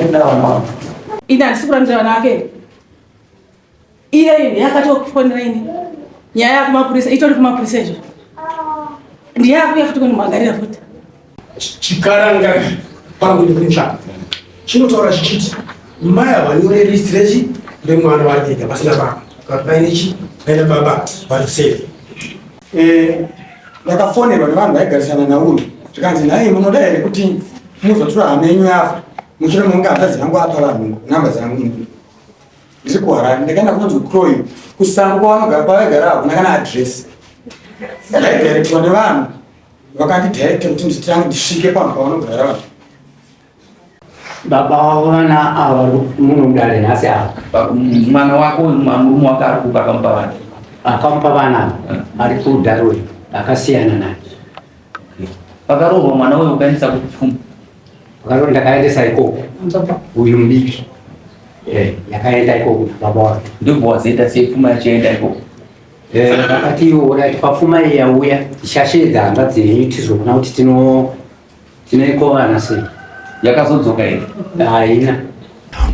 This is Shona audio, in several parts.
Amai ndinoda vana vangu. Ini handisi kurambira vana vake. Iye yakatokufonera ini. Nyaya yakumapurisa itori kumapurisa izvo. Ndiye akuya futi kundimhangarira futi. Chikaranga pangu nekumusha chinotaura chichiti mai havanyore list rechi remwana vari vega pasina baba kana paine chi paine baba vari safe. Eh, ndakafonerwa nevanhu vaigarisana nauri zvikanzi nhai munoda here kuti muzotora hama yenyu yafa mushure mekunge hanzvadzi yangu apa vanhu namba dzangu ndiri kuharare ndakaenda kunonzi croy kusango kwavanogara kwavaigara hakuna kana adress ndaidirectwa nevanhu vakandidirecta kuti nditange ndisvike panhu pavanogara vanhu. Baba wavo vana ava vari muno mudare nhasi ava. Mwana wako murume wake ari kupa akamupa vana. Akamupa vana ava ari kudare akasiyana naye. Pakaroorwa mwana uyu ukaendesa kupfuma. Pakaroorwa ndakaendesa ikoko. Uyu mudiki. Eh, yakaenda ikoko baba wake. Ndobva wazoita sei pfuma yacho yaenda ikoko? Eh, vakati alright pafuma iyi yauya tichasheedza hanzvadzi yenyu tizoona kuti tino tinoikovana sei. Yakazodzoka here? Haina.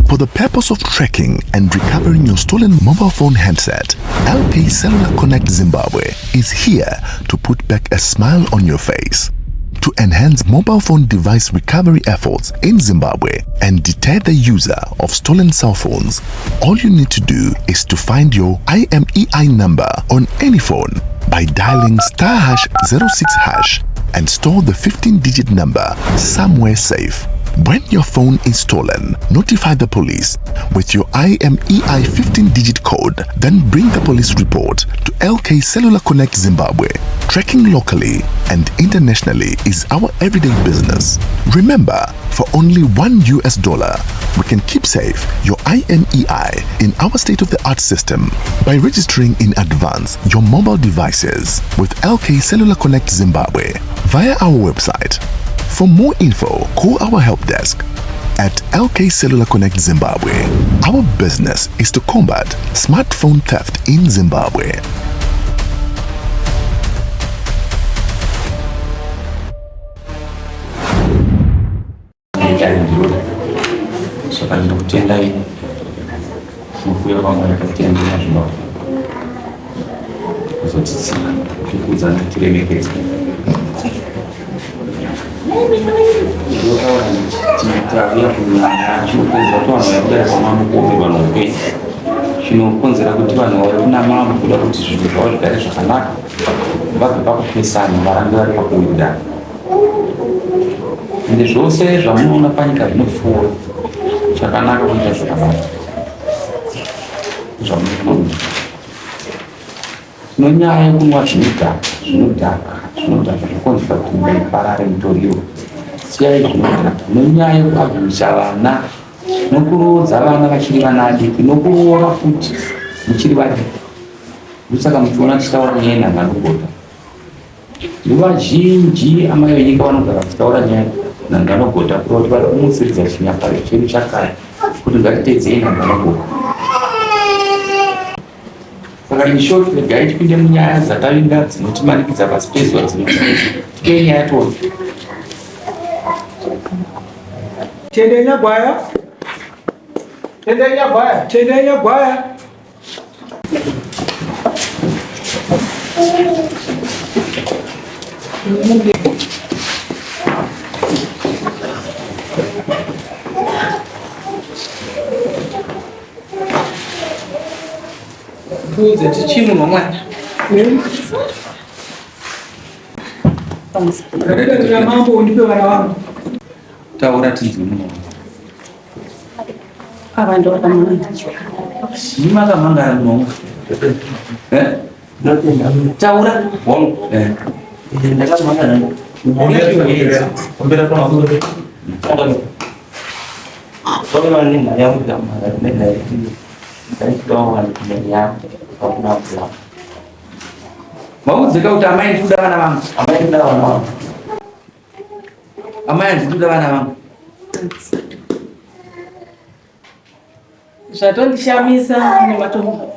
For the purpose of tracking and recovering your stolen mobile phone handset, LK Cellular Connect Zimbabwe is here to put back a smile on your face. To enhance mobile phone device recovery efforts in Zimbabwe and deter the user of stolen cell phones, all you need to do is to find your IMEI number on any phone by dialing star hash 06 hash and store the 15-digit number somewhere safe. When your phone is stolen, notify the police with your IMEI 15-digit code, then bring the police report to LK Cellular Connect Zimbabwe. Tracking locally and internationally is our everyday business. Remember, for only one US dollar, we can keep safe your IMEI in our state-of-the-art system by registering in advance your mobile devices with LK Cellular Connect Zimbabwe via our website. For more info, call our help desk at LK Cellular Connect Zimbabwe. Our business is to combat smartphone theft in Zimbabwe. Saka ndinokutendai nokuuya kwamuri kutendera zvino kuzotitsika tikuudzana tiremekedzwe. Ndinotaura tauya kunyaya chinokonzera kuti vanhu vauya kudare kwamambo kuomerwa noupenyu chinokonzera kuti vanhu vauya kuna mambo kuda kuti zvinhu zvavo zvigare zvakanaka vabve pakupesana varambe vari pakuwirirana ende zvose zvamunoona panyika zvinopfuura chakanaka kuita zvakanaka zvamunoona Tino nyaya yekunwa zvinodhaka, zvinodhaka, zvinodhaka zvokonzera kuti nyika iparare mutoriro. Siyai zvinodhaka. Tino nyaya yekuabhusa vana nokuroodza vana vachiri vana adiki nokuroora futi muchiri vadiki. Ndosaka muchiona tichitaura nyaya yenhanganogota. Nguva zhinji amai venyika vanogara vachitaura nyaya nhanganogota kureva kuti vari kumutsiridza chinyakare chedu chakare kuti ngatiteedzei nhanganogota. Saka in short regai tipinde munyaya dzatavinga dzinotimanikidza pasi pezuva dzinotinetsa. Tipei nyaya tione. Tendai Nyagwaya. Tendai Nyagwaya. Tendai Nyagwaya. Tiudze tichii munhu wamwari. Ndakatira mambo undipe vana vangu. Taura tinzwe munhu wamwari. Ava ndo vakamangara. Ndimi makamangara munhu wangu. Eh? Taura wangu. Eh. Ndakamangara. Ombera kwa mabudo. Maudzeka kuti amai ndikuda vana vangu. Amai ndikuda vana vangu. Amai ndikuda vana vangu. Zvatondishamisa nematombo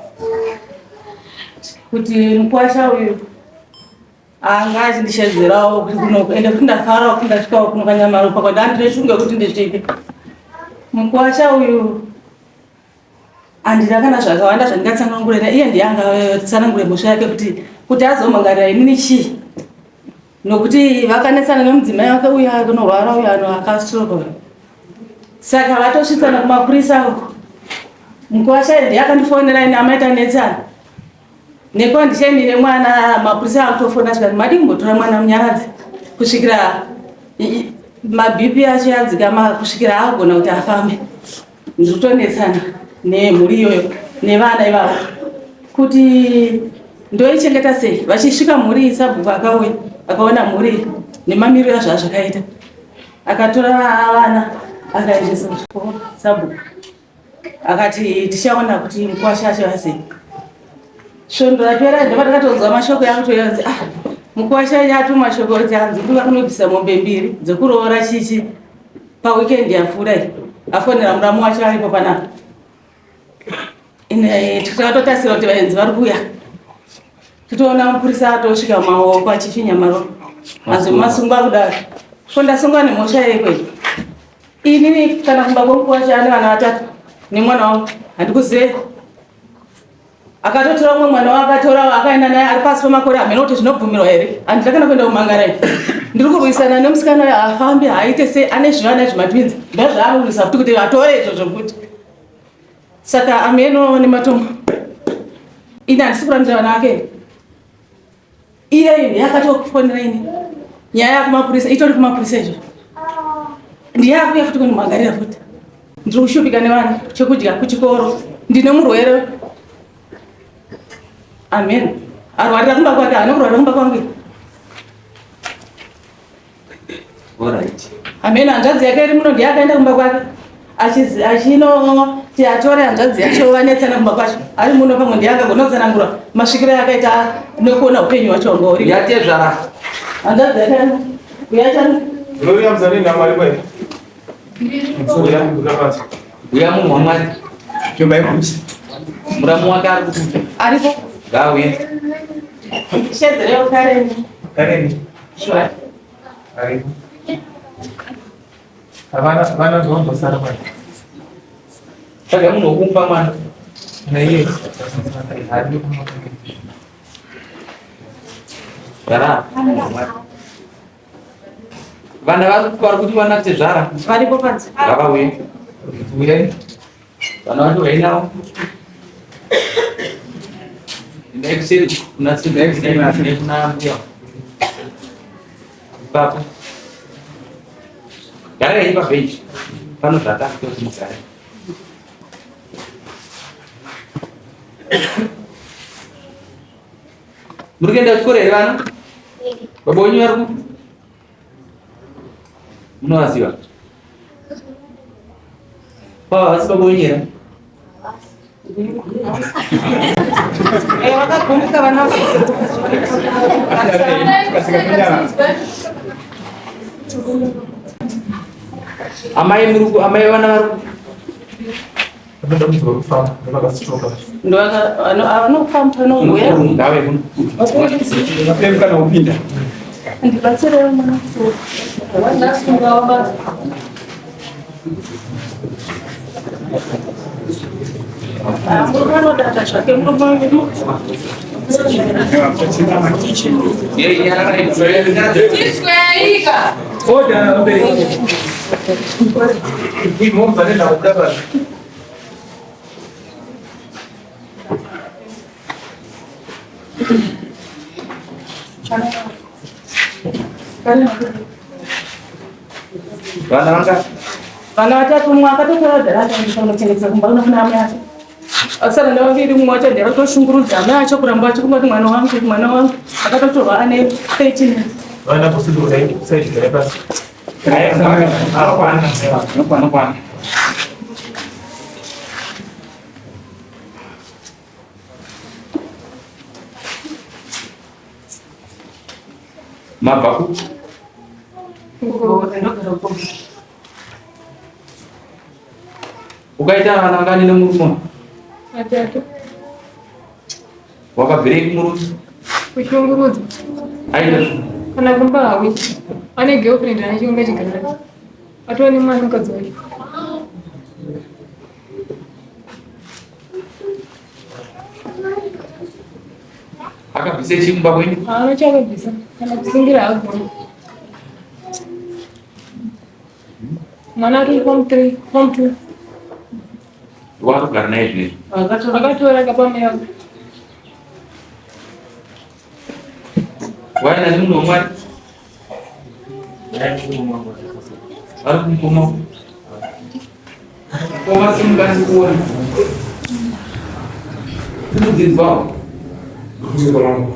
kuti mukwasha uyu Anga achindishedzerawo kuti kuno ende kuti ndafarawo kuti ndasvikawo kuno kanyamaropa kwandandine shungu yekuti ndisvike. Mukwasha uyu handina kana zvakawanda zvandingatsanangure na iye ndiye angatsanangure mhosva yake kuti kuti azomangarira inini chii nokuti vakanetsana nemudzimai wake uyo anorwara uyo ano akastroka saka vatosvitsana kumapurisa uko mukwasha ndiye akandifonera ini amai tanetsana Necondition yemwana mapurisa akutofona zvikanzi madii kumbotora mwana munyaradzi kusvikira mabp acho adzikama kusvikira agona kuti afambe. Ndiri kutonetsana nemhuri iyoyo nevana ivavo kuti ndoichengeta sei. Vachisvika mhuri iyi sabhuku akauya akaona mhuri nemamiriro azvazvakaita akatora vana akaendesa kuchikoro sabhuku. Akati tichaona kuti mukwasha achava sei. Svondo rapera ndova takatonzwa mashoko yakutoya kunzi ah mukwasha yatuma shoko kuti hanzi kuva kunobvisa mombe mbiri dzekuroora chichi paweekend yapfuura iyi. Afonera muramu wacho aripo panapa. Ine takatotasira kuti vaenzi vari kuuya. Titoona mupurisa atosvika maoko achifinya maro. Hanzi masungwa kudaro. Ko ndasungwa nemhosva yei kwei? Inini kana kumba kwangu kwacho ane vana vatatu nemwana wangu handikuzive. Akatotora umwe mwana wakatora akaenda naye ari pasi pemakore hameno kuti zvinobvumirwa here. Handina kana kuenda kumangara ini. Ndiri kurwisana nemusikana uyo haafambi haaite sei ane zvivana zvematwins ndozvaari kurwisa futi kuti atore izvozvo futi. Saka ameno nematombo. Ini handisi kurambira vana vake. Iye yakatokufonera ini nyaya yakumapurisa itori kumapurisa izvo ndiye akuya futi kundimhangarira futi ndiri kushupika nevana chekudya kuchikoro ndine murwere amen arwarira kumba kwake haana kurwarira kumba kwangu Amen, hanzvadzi yake iri muno ndiye akaenda kumba kwake achinoti atore hanzvadzi yacho vanetsana kumba kwacho ari muno pamwe ndiye akagonotsanangura masvikiro akaita nekuona upenyu hwacho wanga uri yatezvara hanzvadzi yake uyacha Gloria mzani na mwari kwai. Uya unabata. Uya munhu waMwari. Chomba ikusi. Muramu wake ari kupi? Aripo. Ngauye. Shedzereo Karen. Karen. Sure. Aripo. Havana vana zvavambosara mwana. Saka munhu wokumupa mwana. Naiye. Hadi kumupa. Gara. Vana vari kuti vana tezvara. Varipo panze. Ngavauye. Uyai. Vana vacho vainawo. Endai kuseri kuna sekuru nekuna mbuya. Ipapo. Garai pabhenji. Pano zvatanga kuti mugare. Muri kuenda kuchikoro here vana? Baba wenyu vari kupi? Munovaziva? Baba havasi baba wenyu here? Eh, vakagumbuka vana. Amai muri ku amai vana vari kupi? Vanofamba vanouya. Ngave kuno. Kana kupinda. Ndibatsirewo mwana. Murume anodada zvake murume wedu. Vana vanga Vana vatatu mumwe akatotora dhara akaendesa kunochengetedza kumba kunofuna amai ake. Asara nevaviri mumwe wacho ndiye akatoshungurudza amai acho kuramba achikungoti mwana wangu mwana wangu akatotorwa ane 13 years. Vana kusidurai kusaidzira pasi. Nokwana kwana. Mabva kupi? Ukaita vana vangani nemurume? Vatatu. Wakabvirei kumurume? Kushungurudzwa. Aita zvo. Kana kumba hawi. Ane girlfriend ane chikomba chigara. Atova nemwana mukadzi wacho. Abvise chii kumba kwenyu? Haana chaanobvisa kana kusungira haagoni. Mwana ari form 3, form 2. Wakugara naye zvinezvi. Akatora akapa mai vangu. Waenda nemunhu wamwari? Vari kumukoma. Koma simuka ndikuone. Kudzidzwawo. Kudzidzwa wangu.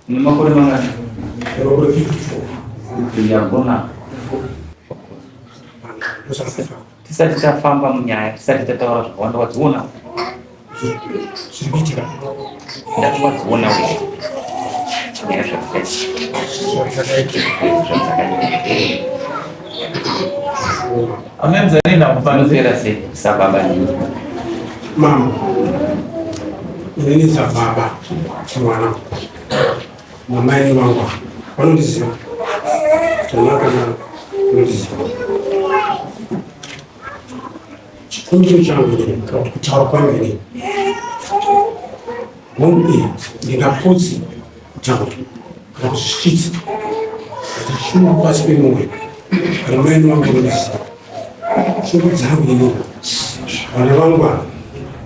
Une makore mangani? Makore 54. Yagona. Tisati tafamba munyaya, tisati tataura zvakawanda wadziona. Zviri kuitika. Ndati wadziona we. Nyaya zvadzakaita. Zvadzakaita. Anopera sei sababa nini? Mama. Inini sababa mwana. Namai vangu vanondiziva. Zvakanaka vanondiziva. Chikumbiro changu inini kana kuti kutaura kwangu inini. Hongu iyi ndingapotsi kutaura kana kuzvisvitsa. Kuti shungu pasi pemwoyo. Kana mai vangu vanondiziva. Shungu dzangu inini. Vana vangu ava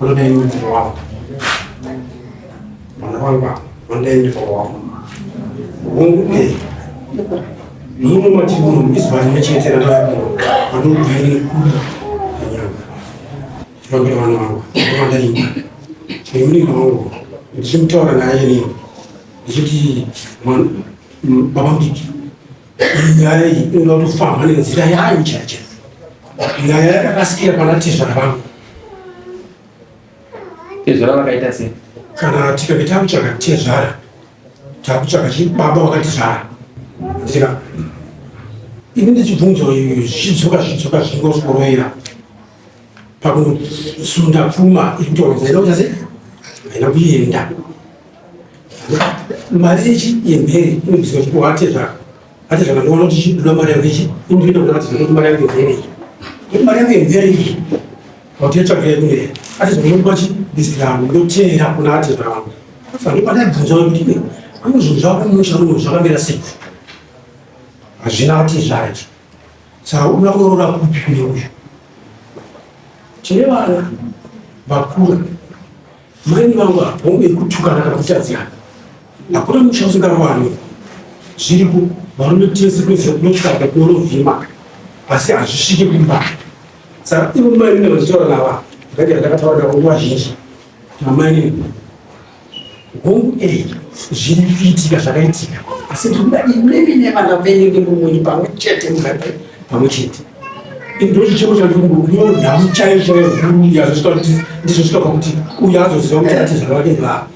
vanoda ini mudzimai wavo. Vana vangu ava vanoda ini mudzimai wavo. Hongu eh. Muno matiri muno izuva rimwe chete randauya kuno vandobva ini kuri nenyanga. Chifambira vana vangu ndovada ini. Nemunin'ina wangu ndichimutaura naye inini ndichiti baba mudiki iyi nyaya iyi inoda kutofambwa nenzira yayo chaiyo chaiyo. Nyaya yakakasikira pana tezvara vangu. Tezvara vakaita sei? Kana tikange takutsvaga tezvara takutsvaga chibaba vakatizvara. Ndichika ini ndichibvunzwa zvichidzoka zvichidzoka zvingosworoera pakunosunda pfuma iri kutoronza haina kuita sei haina kuenda mari yechi yemhere inobviswa kuti watezvara atezvara ndoona kuti chiduda mari yangu ichi indoenda kuna atezvara kuti mari yangu yemhere iyi kuti mari yangu yemhere iyi kuti yatsvagira yekumhere atezvara ndokupa chi bhizi rangu ndoteera kuna atezvara vangu saka ndopandabvunza kuti kune zvinhu zvako mumusha muno zvakamira sei hazvina atezvara ichi Saka unoda kuroora kupi kune uyu? Tine vana vakura. Mai vangu hongu yekutukana kana kutadzirana. Hakuna musha usingaroorani. Zviripo varume tese kwese kunotsvaga kunorovhima asi hazvisvike kumba. Saka ivo mai vine vachitaura nava ndakati ndakataura navo nguva zhinji. Amai hongu eh zviri kuitika zvakaitika asi ndinoda imimi nevana venyu nemumweni pamwe chete mugare pamwe chete ndochichemo chandiri nhamu chaiyo chaiyo huru yazosvika kuti ndizosvika pakuti uyu azoziva kuti atezvara vake ndivavo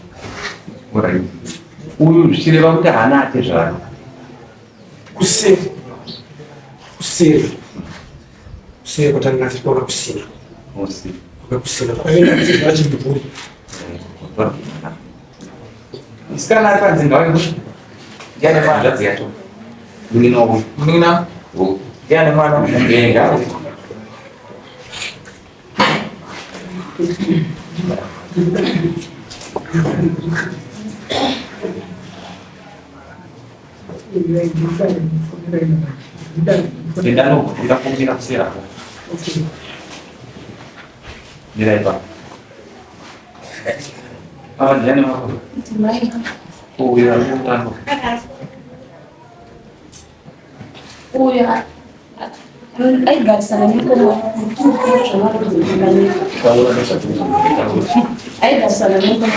uyu zvichireva kuti haana atezvara kuseri kuseri kuseri kwatanga tikaona kusina kusina kwaenda atezvara chibvuri Musikana ari panze ngauye kuno. Ndiani mwana? Hanzvadzi yacho. Munin'ina wako. Munin'ina? Oh. Ndiani mwana? Eh, ngauye. Enda no, ndakumbira kusera. Mira ipapo. Ava ndiani wako? Uyu ari kutamba. Uyu aigarisana nemukoma aigarisana nemukoma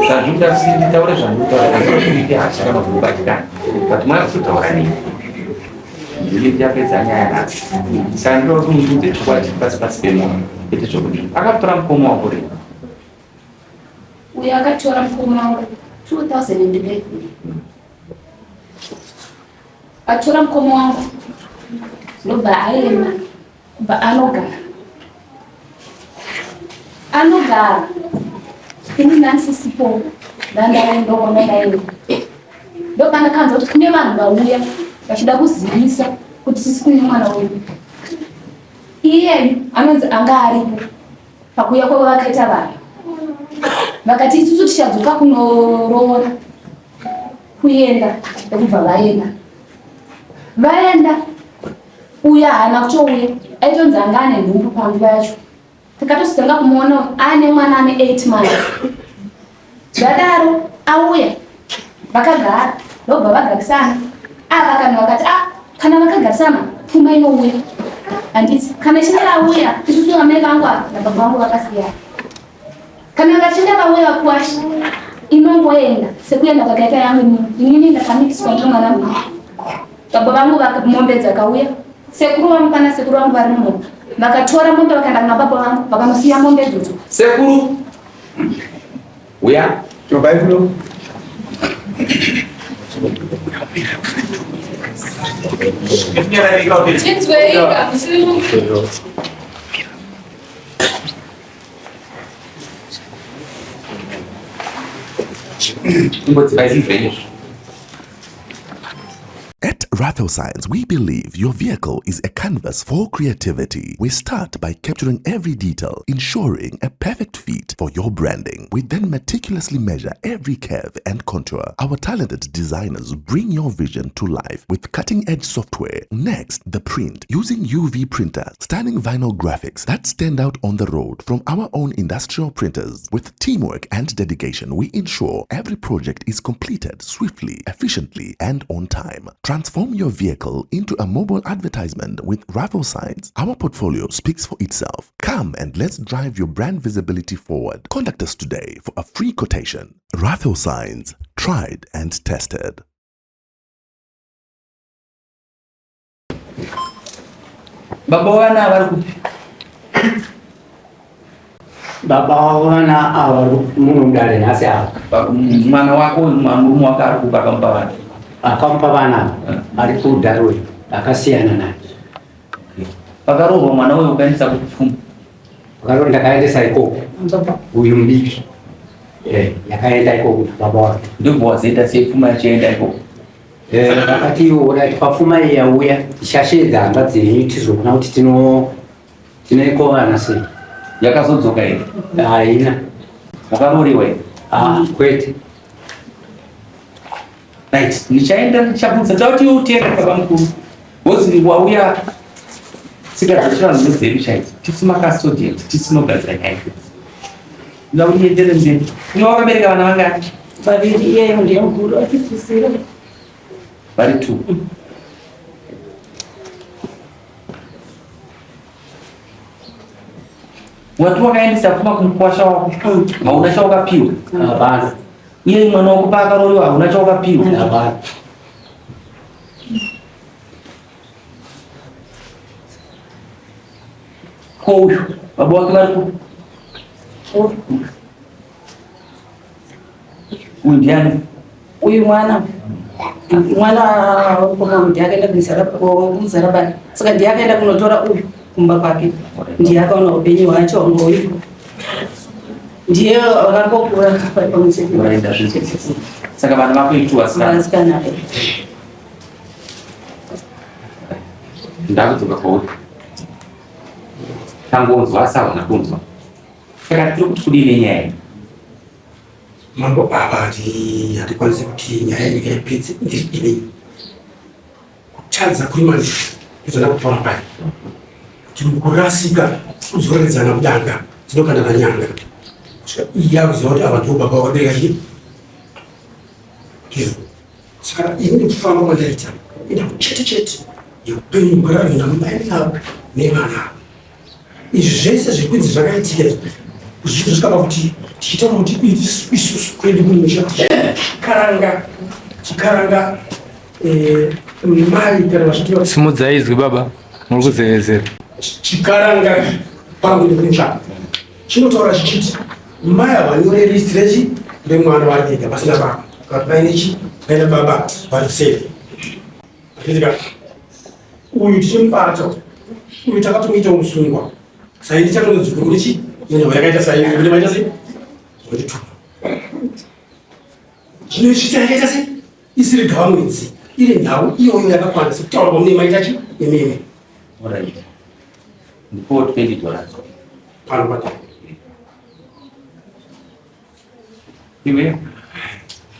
Zvandinoda kuti nditaure zvandinotaura ndinoita hasha kana kubatikana. But mwari kutotaura neni. Ndini ndichapedza nyaya nhasi. Saka ndinoda kuti mundiudze chokwadi chiri pasi pasi pemoyo. Kwete zvokuti akatora mukoma wako rini? Uyo akatora mukoma wangu 2011 atora mukoma wangu ndobva aenda kubva anogara anogara ini ndandisisipo ndandaenda kwandandaenda ndopandakanzwa kuti kune vanhu vauya vachida kuzivisa kuti sisi kune mwana wedu iyeyu anonzi anga aripo pakuuya kwavo vakaita vanhu. Vakati isusu tichadzoka kunoroora. Kuenda ndokubva vaenda. Vaenda uya haana kutouya aitonzi anga ane nhumbu panguva yacho. Takatozotanga kumuona ane mwana ane 8 months. Zvadaro auya vakagara ndobva vagarisana. Ava kana vakati ah kana vakagarisana pfuma inouya. Handiti kana ichinge auya isusu amai vangu ava nababa vangu vakasiyana. Kana vachinge vauya vakuwasha inongoenda sekuenda kwakaita yangu inini. Inini ndakamitiswa ndiri mwana mudiki. Baba vangu mombe dzakauya Sekuru vangu kana sekuru vangu vari muno vakatora mombe vakaenda kuna baba vangu vakanosiya mombe idzodzo. Sekuru uya tobai kuno. Chinzweika musiri Imbodzipai zvinhu zvenyu izvi. At Rafael Signs, we believe your vehicle is a canvas for creativity. We start by capturing every detail, ensuring a perfect fit for your branding. We then meticulously measure every curve and contour. Our talented designers bring your vision to life with cutting-edge software. Next, the print using UV printer, stunning vinyl graphics that stand out on the road from our own industrial printers. With teamwork and dedication, we ensure every project is completed swiftly, efficiently, and on time. Transform your vehicle into a mobile advertisement with Raffle Signs. Our portfolio speaks for itself. Come and let's drive your brand visibility forward. Contact us today for a free quotation. Raffle Signs, tried and tested. Baba vana vari kupi? Baba vana ava vari muno mudare nhasi ava. Mwana wako murume wako ari kupi akamupa vana? Akamupa vana ari kudarwe akasiyana naye. Pakarohwa mwana uyu ukaendesa kupfuma. Pakarohwa ndakaendesa ikoko. Uyu mudiki. Eh, yakaenda ikoko baba wake. Ndobva wazoita sei pfuma yacho yaenda ikoko? Eh, vakati iwo dai pafuma iyi yauya tichasheedza hanzvadzi yenyu tizoona kuti tino tinoikovana sei. Yakazodzoka here? Haina. Wakarooriwa here? Ah, kwete. Right, ndichaenda ndichabvunza ndauti iwe utiende baba mukuru. Wozi wauya tsika dzechivanhu ndedzedu chaidzo. Tisu makastodians, tisu tinogadzira nyaya idzi. Ndoda kuti ndiendere mberi. Iwe wakabereka vana vangani? Vaviri, iyeyo ndiye mukuru achipusira. Vari two. Wati wakaendesa pfuma kumukwasha wako hauna chawakapiwa. Hapana. Iye mwana wako paakarooriwa hauna chawakapiwa. Hapana. Ko uyu baba wake vari kupi? Uyu ndiani? Uyu mwana mwana wemukoma ndiye akaenda kumuzarabani saka ndiye akaenda kunotora uyu kumba kwake ndiye akaona upenyu hwacho hwanga uripo ndiye vakangokura vari pamwe chete saka vana vako itu vasikana vasikana ndakudzoka kwauri tangonzwa asi hauna kunzwa saka tiri kuti kudii nenyaya iyi Mambo apa hatikwanisi kuti nyaya yenyika ipedze ndiri ini kutadza kuri mandiri ndizvona kutaura pai kuti mukurasika kudzoreredzana kudanga dzinokandana nyanga kusvika iyi yakuziva kuti ava ndivo baba vakabereka chii ndizvo saka ini nekufamba kwandaita inhau chete chete yeupenyu hwararama namai avo nevana avo izvi zvese zvekunzi zvakaitika zvisvika pakuti tichitaura kuti isusu kuende kumusha chikaranga chikaranga eh, mai kana vachiti simudzai izwi baba muri kuzevezera chikaranga pangu nekumusha chinotaura chichiti mai havanyore list rechi remwana vari ega pasina baba kana paine chi paine baba vari kuseri uyu tichimubata uyu takatomuita musungwa sai ndichatonzikuru kuti chi nenyama yakaita sai kuti maita sei zvonditupa zvino izvi yakaita sei isiri gavamwedzi iri nhau iyoyo yakakwana sekutaura kwamune maita chi nemene Ndipo 20 dollars. Pano pata. Iwe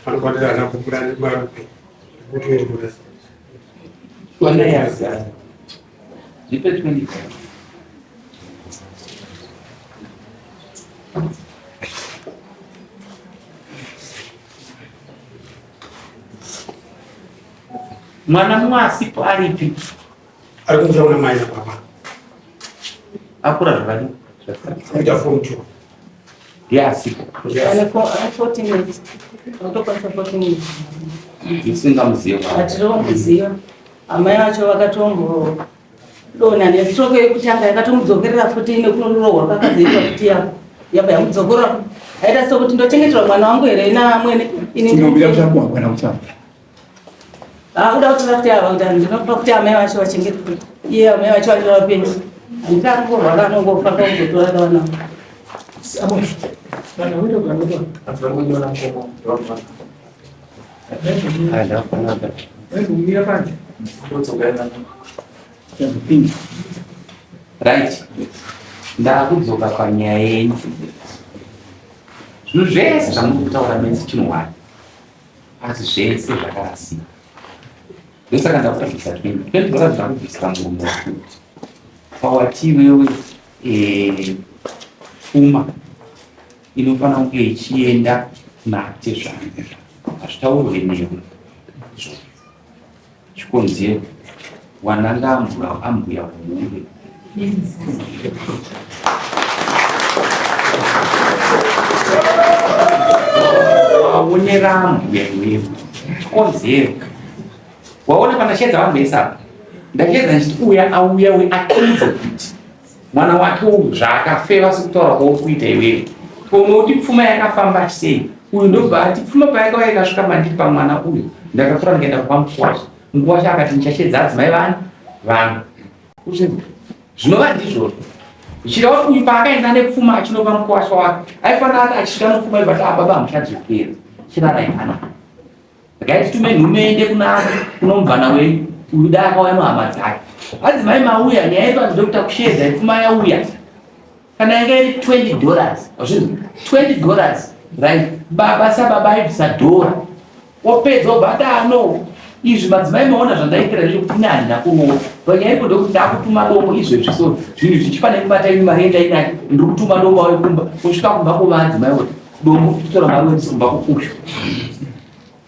Vanobatira ana kubuda nemarupe. Kuti dollars. Wanayaza. Ndipe 25. Mwana mumwe asipo aripi? Ari kumusha kuna mai nababa. Akura zvakadii? Kuita form 2. Ndiye asipo. Ane 14 years. Unotokwanisa 14 years. Isingamuziva. Hatinomuziva. Amai vacho vakatombodonha nestroke yekutanga yakatomudzokerera futi nekunorohwa kakazoitwa futi yako. Yabva yamudzokorora. Aita sekuti ndochengeterwa mwana wangu here naamwene. Ini Tinobira kuchakwa kana kuchakwa. Akuda kutora futi ava kuti ndinopa kuti amai vacho vachengetwe. Iye amai vacho vari vapenyu. Handiti akangorwara anongofa kakuzotora vana. Right. Ndakudzoka panyaya yenyu. Zvinhu zvese zvamuri kutaura mese chinhu one. Asi zvese zvakarasika. Ndosaka ndakubvisa 20. 20 dollars ndakubvisira murume wekuti pawati iwewe eh, pfuma inofanira kunge ichienda kuna tezvara. Hazvitaurwe newe. Chikonzero wananga ambuya ambuya muhure. Waonera ambuya iwewe. Chikonzero waona pandashedza vanhu vese apa ndashedza ndichiti uya auya we atiudze kuti mwana wake uyu zvaakafeva sekutaura kwauri kuita iwewe unoti pfuma yakafamba sei uyu ndobva ati pfuma payakauya ikasvika mandiri pamwana uyu ndakatora ndikaenda kupa mukuwasha mukuwasha akati ndichashedza adzimai vani vanhu zvinova ndizvozvo zvichireva kuti uyu paakaenda nepfuma achinopa mukuwasha wake aifanira ati achisvika nopfuma ibva ati ababa hamuchadzokera chirarai panapa regai titume nhume ende kuna kunomubvana wenyu uyu dai akauya nohama dzake adzimai mauya nyaya yedu ndokuta kushedza ipfuma yauya kana yanga iri 20 dollars 20 dollars right baba sababa aibvisa dhora wopedza wobva ati ano izvi madzimai maona zvandaitira zvekuti ini handina kuroora panyaya ipo ndokuti ndakutuma dombo izvezvi so zvinhu zvichifanira kubata imi mari yendainayo ndiri kutuma dombo auye kumba kusvika kumba kwovadzimai oti dombo kutora mari wendise kumba kukusha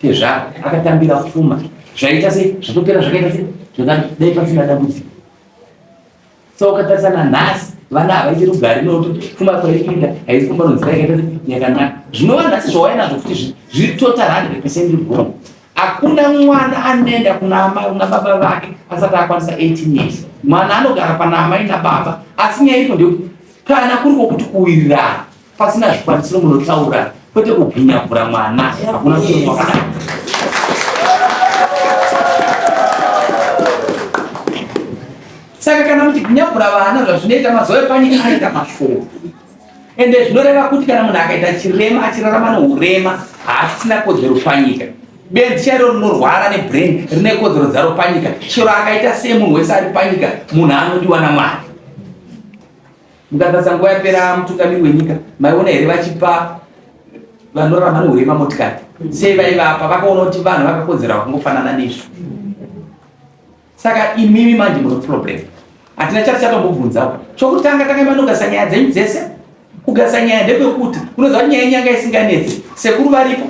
tezvaro akatambira pfuma zvaita sei zvatopera zvakaita sei zvakadai pasina dambudziko so ukatarisa nanhasi vana havaiti rugare nokuti pfuma kwairi kuenda haisi kumba nonzira yakaita sei yakanaka zvinova nhasi zvawainazvo futi zviri total 100% wrong hakuna mwana anoenda kuna amai kuna baba vake asati akwanisa 18 years mwana anogara pana amai nababa asi nyaya iripo ndeyekuti kana kuri kwokuti kuwirirana pasina zvikwanisiro munotaura kwete kugwinyavura mwana hakuna mutemo wakadaro saka kana muchigwinyavura vana zvazvinoita mazuva epanyika anoita mashoma ende zvinoreva kuti kana munhu akaita chirema achirarama nourema haasisina kodzero panyika benzi chairo rinorwara nebrain rine kodzero dzaro panyika chero akaita sei munhu wese ari panyika munhu anodiwa namwari mukatarisa nguva yapera mutungamiri wenyika maiona here vachipa vanorarama neurema motikari sei vaivapa vakaona kuti vanhu vakakodzera vakangofanana nezvo saka imimi manje muno problem hatina chati chatombobvunzawo chokutanga tanga manogasa nyaya dzenyu dzese kugasa nyaya ndekwekuti unoziva kuti nyaya yenyanga isinganetsi sekuru varipo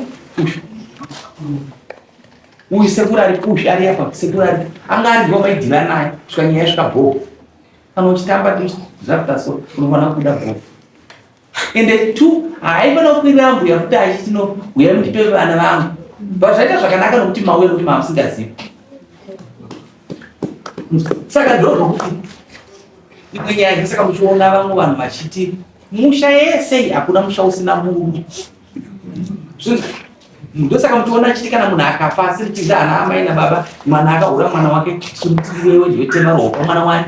uyu sekuru aripo uyu ari apa sekuru aripo anga ari ndiwo maidhila naye svika nyaya yasvika bhoo kana uchitamba zvakuta so unofanira kubuda bhoo ende two haifanira kukwirira mbuya kuti achiti no uyai mundipe vana vangu but zvaita zvakanaka nokuti mauya nokuti maamusingazivi saka ndozvokuti imwe nyaya saka muchiona vamwe vanhu vachiti musha yese hakuna musha usina murume ndosaka muchiona achiti kana munhu akafa asiri tiza ana amai nababa mwana akahura mwana wake chimutiwewe ndiwetema ropa mwana wani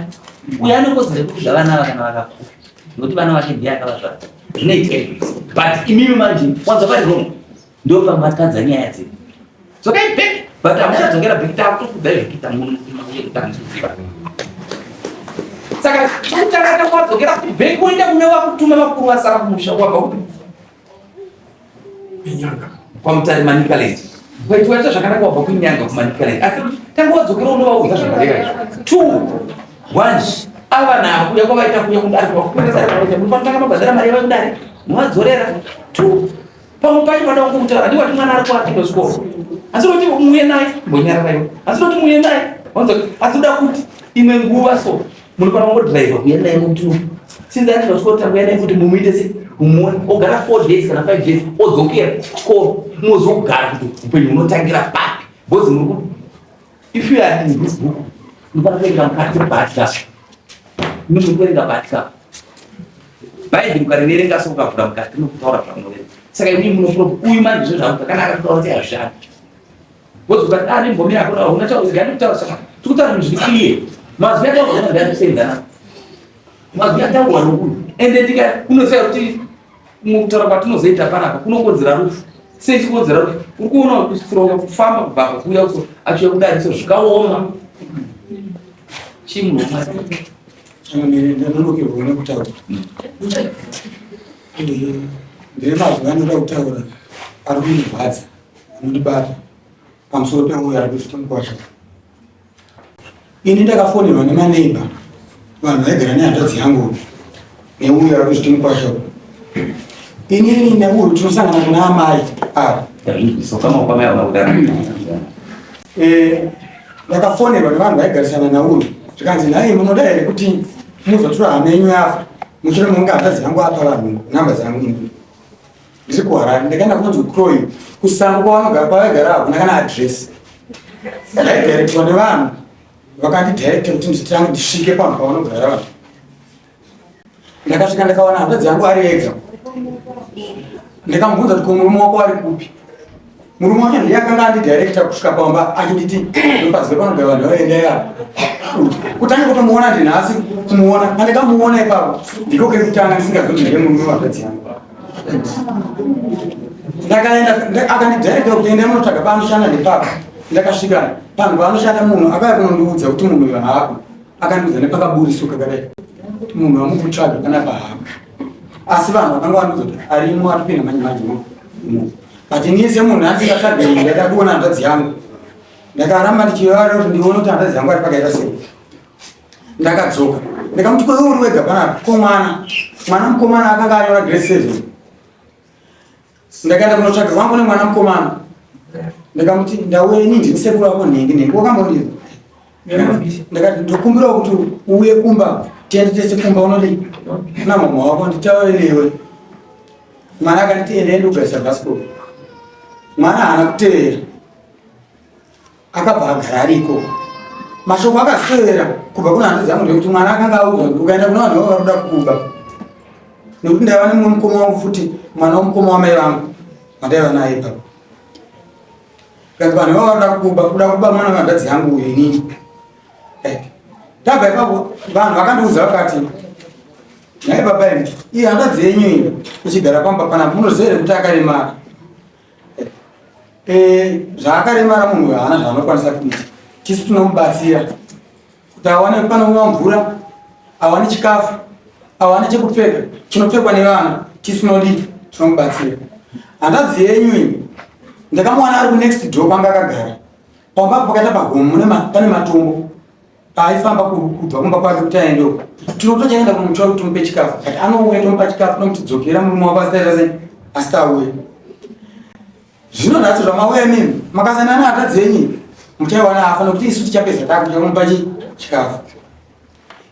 uyo anokodzera yekuti zvavana ava kana vakakura nokuti vana vake ndiye akavazvara zvinoitika izvi but imimi manje wanzwa pari wrong ndopamatadza nyaya dzedu dzokai back but hamuchadzokera back takutokudza izvikuita muno kutanziziva saka chekutanga takwadzokera kuti back woenda kune vakutuma vakuru vasara kumusha wabva kupi Inyanga. Kwamutare Manicaland. Waiti waita zvakanaka wabva kunyanga kuManicaland. Asi tanga wadzokera unovaudza zvakareva izvo. Two, one, ava navo kuya kwavaita kuya kudare kwakuendesa kwavaita munofanira mabhadhara mari yavo kudare movadzorera. Two, pamwe pacho pada kungokutaura ndiwati mwana ari kuapinda chikoro. Asi kuti muuye naye mbonyarara iwe. Asi kuti muuye naye. Wanzwa asi kuda kuti imwe nguva so munofanira kungodriver kuya naye muti since aenda kuchikoro tanguya naye kuti mumuite se mumuone ogara 4 days kana 5 days odzokera kuchikoro mozogara kuti upenyu hunotangira papi because muri ku if you are in this book munofanira kuverenga mukati batya muri kuverenga batya bhaibheri ukariverenga so ukavhura mukati rinokutaura zvamunoverenga saka imii munoprob uyu manje zvinhu zvamuka kana akataura kuti hazvishandi Wozobva ah nembomira hakuna hauna chauzigani kutaura saka tikutaura zvinhu zviri clear. Mazwi ataurwa ndayatoseenzana. Mazwi ataurwa nokuyu. Ende ndika unoziva kuti mukutaura kwatinozoita panapa kunokonzera rufu. Sei chikonzera rufu? Uri kuona kustroka kufamba kubva apa kuuya uso achiuya kudari so zvikaoma. Chii munhu wamwari? Ndanonokerwa nekutaura. Ndine mazwi anoda kutaura ari kundirwadza. Anondibata pamusoro peuyo ari kuita mukwasha. Ini ndakafonerwa nemaneighbor vanhu vaigara nehanzvadzi yangu neuyo ari kuzviti mukwasha. Inini neuyu tinosangana kuna amai ava. Eh, ndakafonerwa nevanhu vaigarisana nauyu zvikanzi nhai munoda here kuti muzotora hama yenyu yafa mushure mekunge hanzvadzi yangu apa vanhu nhamba dzangu ini ndiri kuharare ndakaenda kunonzi kucroy kusango kwavanogara kwavaigara hakuna kana adress ndaidirectwa nevanhu vakandidirecta kuti nditange ndisvike panhu pavanogara vanhu ndakasvika ndakawana hanzvadzi yangu ari ega ndikamubvunza kuti ko murume wako ari kupi murume wacho ndiye akanga andidirecta kusvika pamba achinditi ndopaziva panogara vanhu vaenda ya kutanga kutomuona ndinhasi kumuona pandakamuona ipapo ndiko kekutanga ndisingazoti ndiye murume wazvadzi yangu ndakaenda akandidirecta kuti enda munotsvaga paanoshanda nepapo ndakasvika panhu paanoshanda munhu akauya kunondiudza kuti munhu uyo haako akandiudza nepakaburiswa kakadai kuti munhu amukutsvaga panapa haako asi vanhu vakanga vandiudza kuti arimo atopinda manje manje mo but ini semunhu andingatsvage ndaida kuona hanzvadzi yangu ndakaramba ndichivara kuti ndione kuti hanzvadzi yangu ari pakaita sei ndakadzoka ndikamuti ko uri wega panapa ko mwana mwana mukomana akanga anyora grade seven ndakaenda kunotsvaga wangu nemwana mukomana ndikamuti ndauya ini ndini sekuru wako nhingi nhingi wakambondii ndakati ndokumbirawo kuti uuye kumba tiende tese kumba unodii kuna mama wako nditaure newe mwana akanditi ende ende kugarisa bhasikoro mwana haana kutevera akabva agara ari ikoko mashoko akazotevera kubva kuna hanzvadzi yangu ndekuti mwana akanga audzwa kuti ukaenda kuna vanhu vavo vari kuda kukuba nekuti ndaiva nemumwe mukoma wangu futi mwana womukoma wamai vangu wandaiva naye ipapo Kanzi vanhu vava vanoda kuba kuda kuba mwana wehanzvadzi yangu uyu inini. Eh, tabva ipapo vanhu vakandiudza vakati nhai baba imi iyi hanzvadzi yenyu iyi ichigara pamba panapa munoziva here kuti akaremara eh, eh, zvaakaremara munhu uyu haana zvaanokwanisa kuita tisu tinomubatsira kuti awane panomwiwa mvura awane chikafu awane chekupfeka chinopfekwa nevana tisinodii tinomubatsira hanzvadzi yenyu iyi ndakamuwana ari kunext door kwanga akagara pamba pakaita pagomo pane matombo paaifamba kubva kumba kwake kuti aende uko tinotochaenda kumutsva kuti timupe chikafu but anouya tomupa chikafu tomuti dzokera murume wako asitaita sei asitauye Zvino nhasi zvamauya imimi makasangana nehanzvadzi yenyu muchaiwana afa nokuti isu tichapedza takudya kumupa chi chikafu.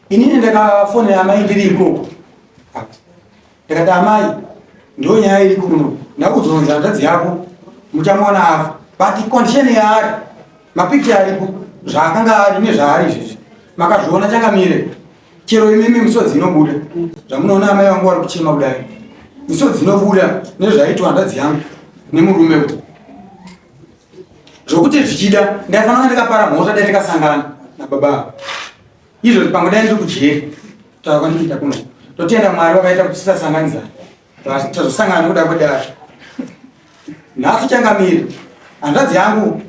Inini ndakafonera amai ndiri ikoko. Ndakati amai ndiyo nyaya iri kuno ndakuzonzi hanzvadzi yako muchamuona afa but condition yaari mapicture aripo zvaakanga ari nezvaari izvezvi makazviona changamire chero imimi misodzi inobuda zvamunoona amai vangu vari kuchema kudai misodzi inobuda nezvaitwa hanzvadzi yangu nemurume uyu zvokuti zvichida ndaifanira kunge ndakapara mhosva dai tikasangana nababa izvo pamwe dai ndiri kujeri taura kwandikuita kuno totenda mwari vakaita kuti tisasanganidzana tazosangana nekuda kwedare nhasi changamire hanzvadzi yangu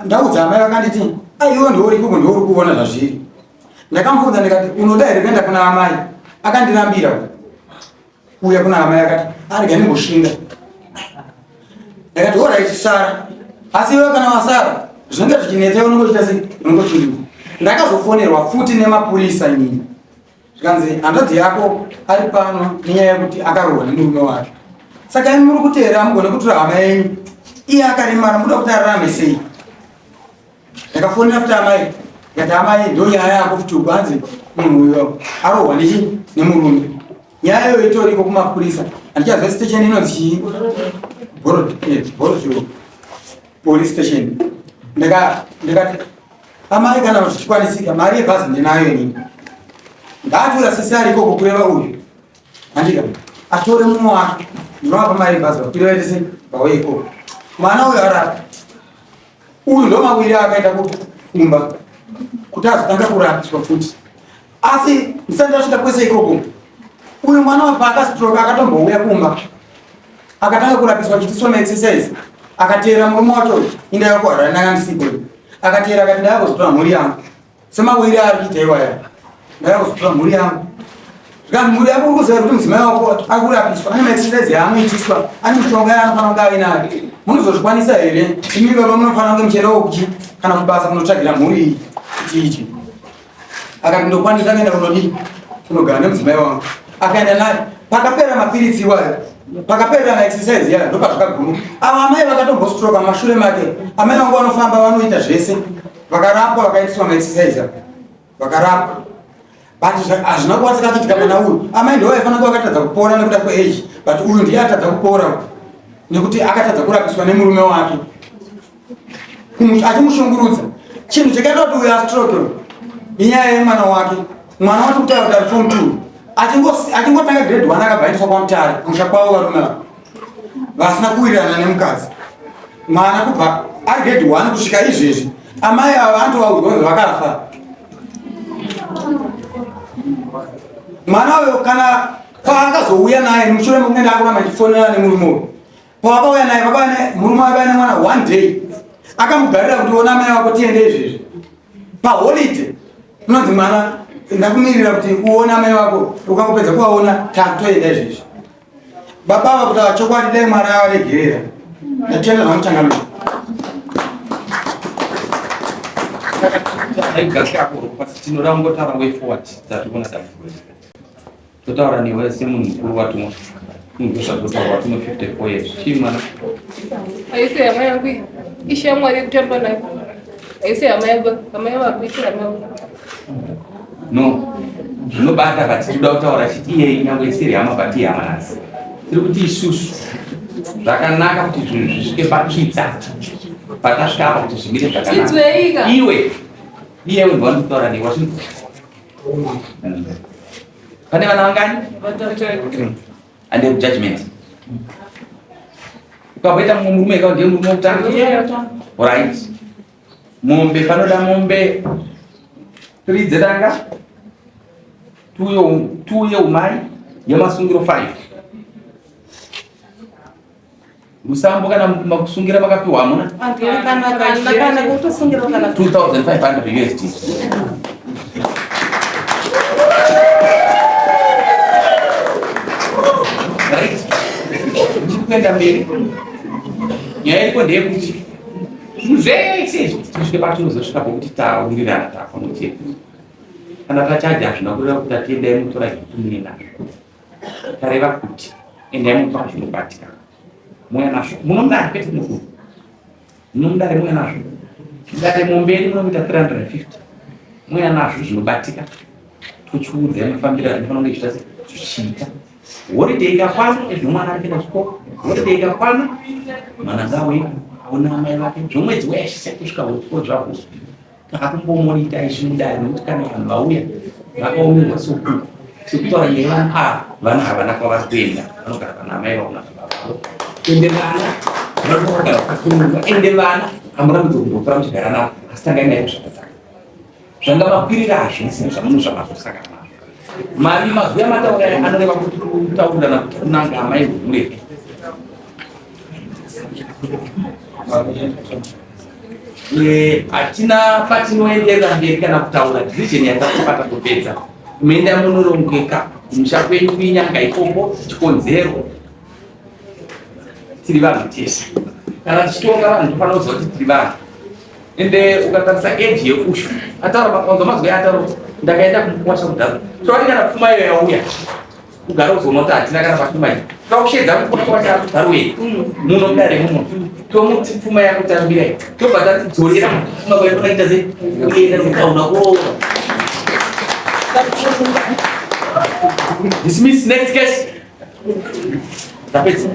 ndaudza amai vakanditi aiwe ndiwe uri kuko ndiwe uri kuona zvazviri ndakamubvunza ndikati unoda here kuenda kuna amai akandirambira kuuya kuna amai akati arega ndimboshinga. Ndakati horait sara, asi iwe kana wasara zvinenge zvichinetsa iwe unongochita sei, unongochindudza. Ndakazofonerwa futi nemapurisa inini, zvikanzi hanzvadzi yako ari pano nenyaya yekuti akarohwa nemurume wake, saka imi muri kuti here amugone kutora hama yenyu, iye akaremara, muda kuti ararame sei? Ndakafonera futi amai, ndikati amai ndo nyaya yako futi uku, hanzi munhu uyo arohwa nechi nemurume, nyaya iyoyo itoriko kumapurisa, handichaziva station inonzi chii, Borrowdale police station. Ndakati amai kana zvichikwanisika mari yebhazi ndinayo inini, ngaatora sisi ari ikoko kureva uyu handika atore mumwe wake, ndinovapa mari yebhazi vakwire vaite sei vauye ikoko, mwana uyu arapa uyu ndo mawiri akaita kumba kuti azotanga kurapiswa futi, asi ndisati ndasvika kwese ikoko uyu mwana paakastroke akatombouya kumba akatanga kurapiswa achiitiswa maexercise, akateera murume wacho inda yako harare ndanga ndisipo, akateera akati ndaya kuzotora mhuri yangu semawiri aari kuita iwaya, ndaya kuzotora mhuri yangu. Zvikanzi mhuri yako uri kuziva kuti mudzimai wako akurapiswa ane maexercise yaanoitiswa, ane mishonga yaanofanira kunge ainayo, munozozvikwanisa here imi baba? Munofanira kunge muchiendawo kuchi kana kubasa kunotsvagira mhuri iyi kuti ichi. Akati ndokwanisa, akaenda kunodii kunogara nemudzimai wangu, akaenda naye. Pakapera mapiritsi iwayo, pakapera maexercise yayo, ndopazvakaguma. Ava amai vakatombostroka mumashure make, amai vangu vanofamba vanoita zvese, vakarapwa vakaitiswa maexercise apo vakarapwa, but hazvina kukwanisika kuitika mwana uyu. Amai ndo vaifanira kuva vakatadza kupora nekuda kweage, but uyu ndiye atadza kupora nekuti akatadza kurapiswa nemurume wake achimushungurudza. Chinhu chakaita kuti uyu astroke inyaya yemwana wake. Mwana wake kutaura kuti ari form 2, achingotanga grade 1 akabva aendeswa kwaMutare kumusha kwavo, varume ava vasina kuwirirana nemukadzi. Mwana kubva ari grade 1 kusvika izvezvi, amai ava vantovaudzwa kunzi vakafa. Mwana uyo kana paakazouya naye mushure mekunge ndakuramba ndichifonera nemurume uyu, pavakauya naye vakauya naye murume wake aine mwana one day, akamugarira kuti ona amai vako tiende izvezvi paholiday, unonzi mwana ndakumirira kuti uone amai vako, ukangopedza kuvaona takutoenda izvezvi. Baba ava kutaura chokwadi, dai Mwari avaregerera. Ndatenda zvamuchangamira. Tinoda kungotaura way forward dzatikuona dambudziko iri. Totaura newe semunhu mukuru watumwa, munhu wezvatotaura watumwa 54 years, chii mwana? Haisi hama yangu iyi, ishamwari yekutamba nayo, haisi hama yangu, hama yavako isi hama yangu. No, zvinobata, but tinoda kutaura chiti iyei nyangwe isiri hama but ihama nhasi. Tiri kuti isusu zvakanaka kuti zvinhu zvisvike patsvitsa patasvika apa kuti zvimire zvakanaka. Tinzweika. Iwe iyewe ndowandikutaura newe wazvinzwa? Pane vana vangani? Ande judgment. Ukamboita mumwe murume ikawa ndiye murume wekutanga? Alright. Mombe, panoda mombe 3 dzedanga, 2 yeumai, yemasungiro 5. Rusambo kana makusungira makapiwa hamuna? 2500 USD. Right. Kuenda mberi. Nyaya iriko ndeyekuti zvinhu zvese izvi tisvike patinozosvika pokuti tawirirana tafamba chete. Kana tachaja hazvina kureva kuti tatiendai mutora zvekuti mune nazvo. Tareva kuti endai mutora zvinobatika mouya nazvo munomudare, kwete mukuru, munomudare mouya nazvo mudare momberi munokuita 350 mouya nazvo zvinobatika, tochiudzai mafambiro azvinofanira kunge zvichiita zvichiita. Holiday ikakwana, ezvo mwana ari kuenda kuchikoro, holiday ikakwana mwana ngauye aona amai vake zvomwedzi wese kusvika chikoro zvavhurwa. Takakumbomonita isu mudare nekuti kana vanhu vauya vakaomerwa soku sekutaura nyaya vana ava, vana havana kwavari kuenda, vanogara pana amai vavo nababa vavo, ende vana vanogara vakasununguka, ende vana hamurambidzwe kumbokura muchigara navo, asi tangai naiko zvakanaka zvanga makwirira hazvisi zvamunhu zvamazosangana nazvo. Mari mazwi amataura aya anoreva kuti kutaurirana kuti kunanga amai hure. Hatina patinoenderera mberi kana kutaura decision yatatopa tatopedza. Muenda munorongeka kumusha kwenyu kuinyanga ikoko, chikonzero tiri vanhu tese. Kana tichitonga vanhu tofanira kuziva kuti tiri vanhu. Ende ukatarisa age yekushu ataura makonzo mazwi ataura kuti ndakaenda kumukwasha kudhara. Toti kana pfuma iyo yauya kugara uzoona kuti hatina kana pafuma iyi. Tikakushedza mukwasha wacho ari kugarwei muno mudare muno tomuti pfuma yako tambira iyi tobva tati dzorera pfuma kwayo tokaita sei kuenda nokutaura kuroora. Dismiss next case. Tapedza.